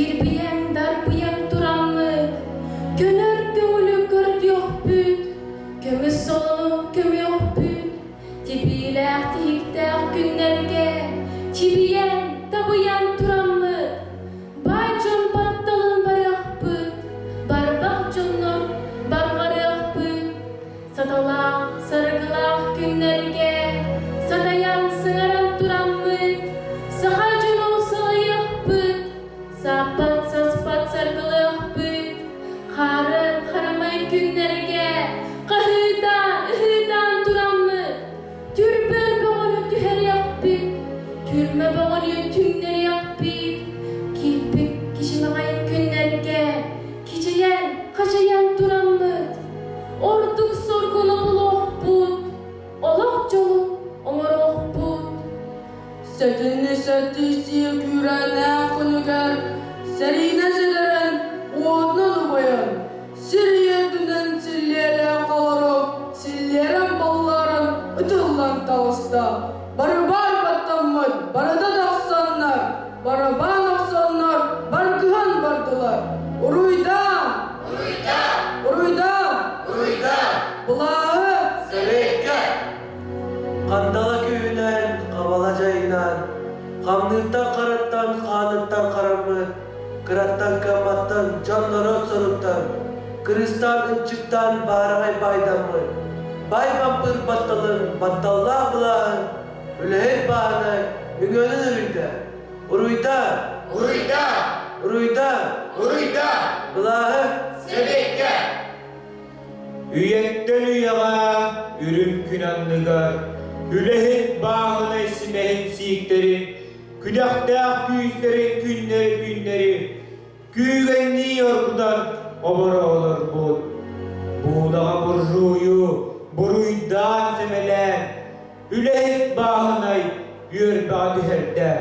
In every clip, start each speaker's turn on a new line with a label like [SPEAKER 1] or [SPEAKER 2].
[SPEAKER 1] Кирбийэн, дарбыйан тураммыт, көнөр көҥүлү көрдүөхпүт, көмүс солону көмүөхпүт, тибиилээх тиһиктээх күннэргэ тибийэн, табыйан тураммыт, баай дьон батталын барыахпыт, барбах дьоннор барҕарыахпыт, Саталаах, саргылаах күннэргэ сатайан сыҥаран тураммыт, саха дьону салайыахпыт, сааппат-саспат саргылыахпыт, хаарын харамай күннэргэ хаһыытаан, ыһыытаан тураммыт, түрбэр бөҕөнү түһэриэхпит, түрмэ бөҕөнү түҥнэриэхпит, киирбит кичимэҕэй күннэргэ кичэйэн, хачайан тураммыт, ордук соргуну булуохпут, олох дьолун оҥоруохпут.
[SPEAKER 2] Сэтинньи сэттистии күүрээннээх күнүгэр сэриинэ ситэрэн, уотунан убайан, сир ийэтинэн силлиэлээх олору силлиэрэн баллааран ытыллан таҕыста. Барыбаан баттаммыт, барыта тахсаннар, барабаан охсоннор баргыһан бардылар. Уруйдаан!
[SPEAKER 3] Уруйдаан!
[SPEAKER 2] Уруйдаан!
[SPEAKER 3] Уруйдаан!
[SPEAKER 2] Былааһы!
[SPEAKER 3] Сэбиэккэ!
[SPEAKER 4] Хандала күүһүнэн, хабала дьайынан, хамныыртан хараттан, хааныттан хараммыт, кыраттан кыамматтан, дьон-норуот соруттан, кырыыстаан ынчыктаан баараҕай баайдаммыт, баай бампыыр батталын, батталлаах былааһын, үлэһит бааһынай үҥүөнүн уруйда! Уруйда!
[SPEAKER 3] Уруйда!
[SPEAKER 4] Уруйда!
[SPEAKER 3] Уруйда!
[SPEAKER 4] Былааһы!
[SPEAKER 3] Сэбиэккэ!
[SPEAKER 5] Үйэттэн үйэҕэ үрүҥ күн анныгар үлэһит бааһынай симэһин сииктэрин, күдэхтээх күүстэрин күннэри-күннэри күүгэннии оргутан оборо олорбут. Буудаҕа буржуйу буруйдаан-сэмэлээн, үлэһит бааһынай үөрбэҕэ түһэрдэ.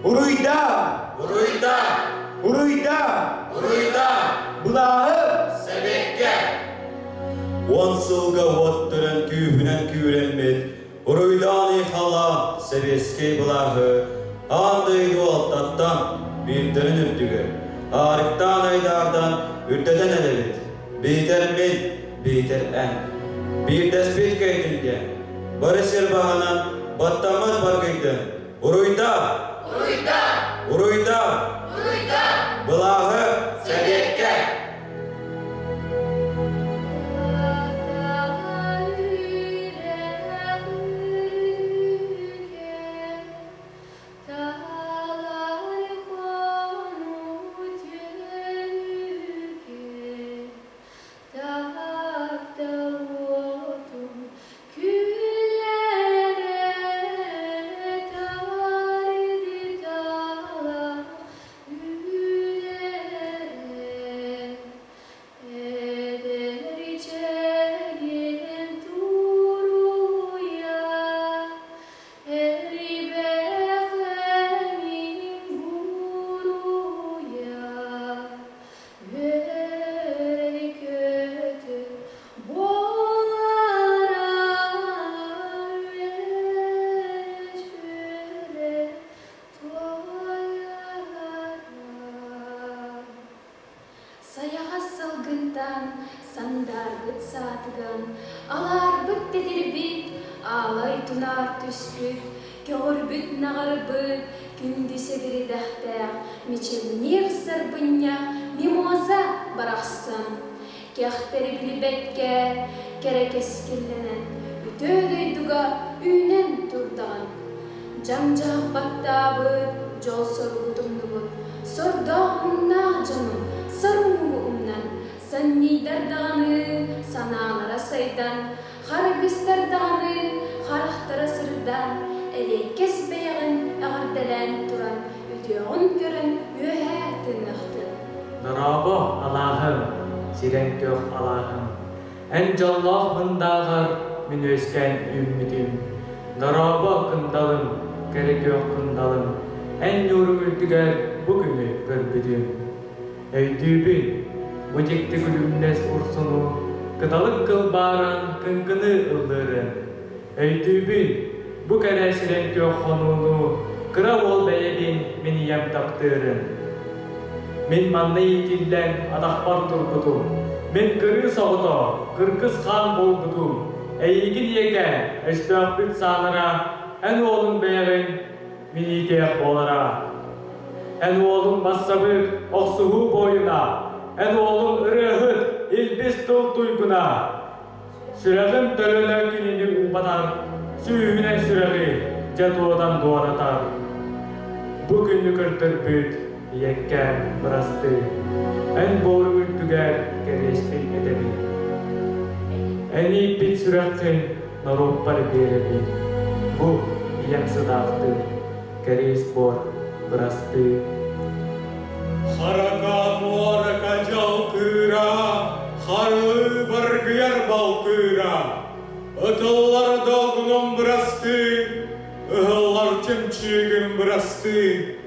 [SPEAKER 5] Уруйдаа!
[SPEAKER 3] Уруйдаа!
[SPEAKER 5] Уруйдаа!
[SPEAKER 3] Уруйдаа!
[SPEAKER 5] Былааһы!
[SPEAKER 3] Сэбиэккэ!
[SPEAKER 6] Уон сылга уот төрөн күүһүнэн күүрэммит, уруйдаан халаан сэбиэскэй былааһы аан дойду алтаттан биирдэрин үрдүгэр, аарыктаан айдаардан үрдэтэн эрэбит. Биитэр мин, биитэр эн. Биирдэспит кэйтин диэн, бары сир баһынан баттаммыт баргыйдын. Уруйда!
[SPEAKER 3] Уруйда!
[SPEAKER 6] Уруйда!
[SPEAKER 3] Уруйда!
[SPEAKER 6] Былааһы!
[SPEAKER 3] Сэбиэккэ!
[SPEAKER 1] Сайаҕас салгынтан сандаарбыт саатыган, алаарбыт тэтирбит, аалай тунаар түспүт, көҕөрбүт наҕарбыт, күндү сэбиридэхтээх мичилниир сарбынньах мимоза барахсан, кэхтэри билбэккэ кэрэ кэскиллэнэн, үтүө дойдуга үүнэн турдаҕын. Дьаҥ-дьаһах баттаабыт, дьол-соргу тумнубут, сордоох-муҥнаах дьону сор-муҥу умнан, санньыйдар даҕаны санаалара сайдан, харгыстар даҕаны харахтара сырдаан, эриэккэс бэйэҕин эҕэрдэлээн туран үтүөҕүн көрөн үөһээ тыыныахтын.
[SPEAKER 7] Дорообо, алааһым, сирэҥ күөх алааһым, Эн дьоллоох мындааҕар мин үөскээн үүммүтүм. Дорообо, кындалым, кэрэ күөх кындалым, эн ньуурум үрдүгэр бу күнү көрбүтүм. Өйдүүбүн, бу дьикти күлүмнэс урсуну кыталык кылбааран кыҥкыныы ыллыырын. Өйдүүбүн, бу кэрэ сирэҥ күөх хонууну кыра уол бэйэбин мин ийэм таптыырын. Мин манна иитиллэн атахпар турбутум. Мин кырыы соҕото, кыргыз хаан буолбутум. Эйигин ийэкэ, өстөөхпүт саанара, эн уолуҥ бэйэҕин мин иитиэх буолара. Эн уолуҥ бассабыык, охсуһуу буойуна, эн уолуҥ ырыаһыт, илбис тыл туйгуна. Сүрэҕим төлөнө кинини уубатар, сүүһүнэн сүрэҕи дьэ туотан дуоратар. Бу күнү көрдөрбүт ийэккэм бырастыы, эн буоруҥ үрдүгэр кэриэспин этэбин. Эн ииппит сүрэххин норуоппар биэрэбин. Бу ийэм сыдаахтыы, кэриэс буор бырастыы.
[SPEAKER 5] Харака муорака дьалкыыра, харыы баргыйар балкыыра, ытыллар долгунум бырастыы, ыһыллар чөмчүүгүм бырастыы.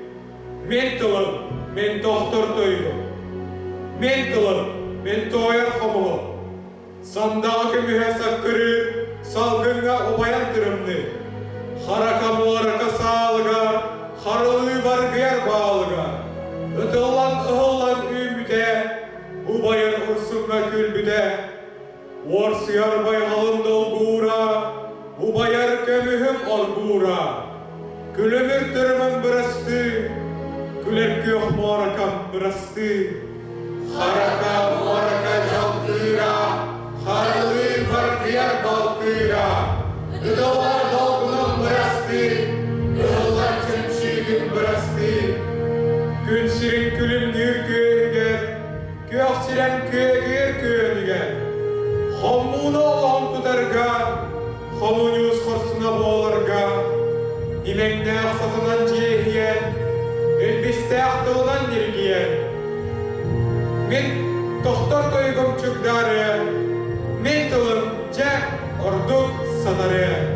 [SPEAKER 5] Мен тылым, мен тохтор тойугум, мен тылым, мен туойар хомуһум. Сандаҕа көмүһэ саккырыыр, салгыҥҥа убайан тырымныыр. Харака муорака саалыгар, харылыы баргыйар баалыгар. Ытыллан-ыһыллан үүммүтэ, убайын урсуҥҥа күлбүтэ. Уорсуйар байҕалын долгуура, убайар көмүһүм оргуура. Күлүмүр тырымым бырастыы, күлэр күөх муоракам бырастыы.
[SPEAKER 3] Харака муорака дьалкыыра, харылыы баргыйар балкыыра, ытыллар долгунум бырастыы, ыһыллар чөмчүүгүм бырастыы.
[SPEAKER 5] Күн сирин күлүмнүүр күөһүгэр, күөх сирэм күөгүөр күөнүгэр, хоммууну олоҕун тутарга, хомуньуус хорсуна буоларга, имэҥнээх сатанан дьиэһийэн, илбистээх тылынан ньиргийэн, мин тохтор тойугум чугдаарыа, мин тылым дьэ ордук сатарыа.